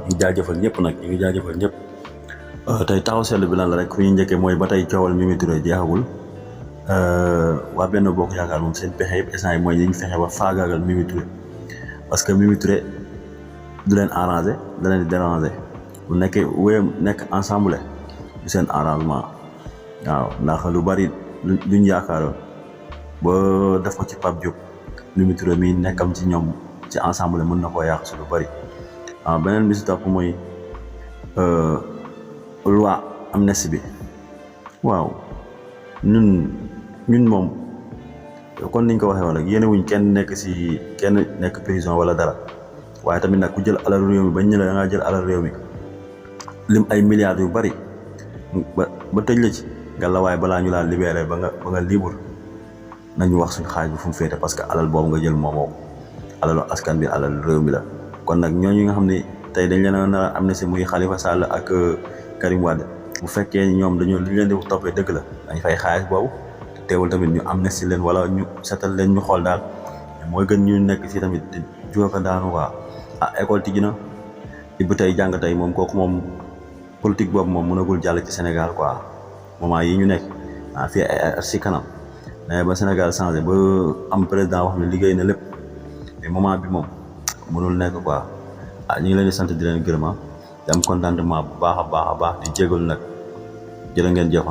ñu jaajëfal ñëpp nag ñu ngi jaajëfal ñëpp tey taxaw seetlu bi lan la rek ku ñu njëkkee mooy ba tey coowal Mimi Touré jeexagul waa Benno Bokk Yaakaar moom seen pexe yëpp instant yi mooy ñu fexe ba faagaagal Mimi Touré parce que Mimi Touré du leen arrangé da leen di déranger bu nekkee wéyam nekk ensemble du seen arrangement waaw ndax lu bari luñ yaakaaroon ba def ko ci Pape Diop Mimi Touré mi nekkam ci ñoom ci ensemble mën na koo yàq si lu bari waaw beneen bi si topp mooy loi amnistie bi waaw ñun moom kon niñ ko waxee woon rek yéene wuñ kenn nekk prison wala dara waaye tamit nag ku jël alal réew mi bañ ñu la da ngaa jël alal réew mi lim ay milliards yu bari ba tëj la ci nga la waaye balaa ñu laa libéré ba nga libre nañu wax suñu xaaj bi fu mu féete parce que alal boobu nga jël moomoo alalu askan bi alal réew mi la kon nag ñooñu nga xam ne tey dañ leen a nar a amnistie muy Khalifa Sall ak Karim Wade bu fekkee ñoom dañoo li leen di toppee dëgg la dañ fay xaalis boobu teewul tamit ñu amnistie leen wala ñu setal leen ñu xool daal mooy gën ñu nekk fii tamit di jóoka daanu waa école tijji na Ibou tey jàng tey moom kooku moom politique boobu moom mënagul jàll ci Sénégal quoi moment yi ñu nekk fii ay si kanam mais ba Sénégal changé ba am président wax ne liggéey na lépp mais moment bi moom mënul nekk quoi ñu ngi leen di sant di leen gërëm di am contentement bu baax a baax di jégalu nag jërë ngeen jëf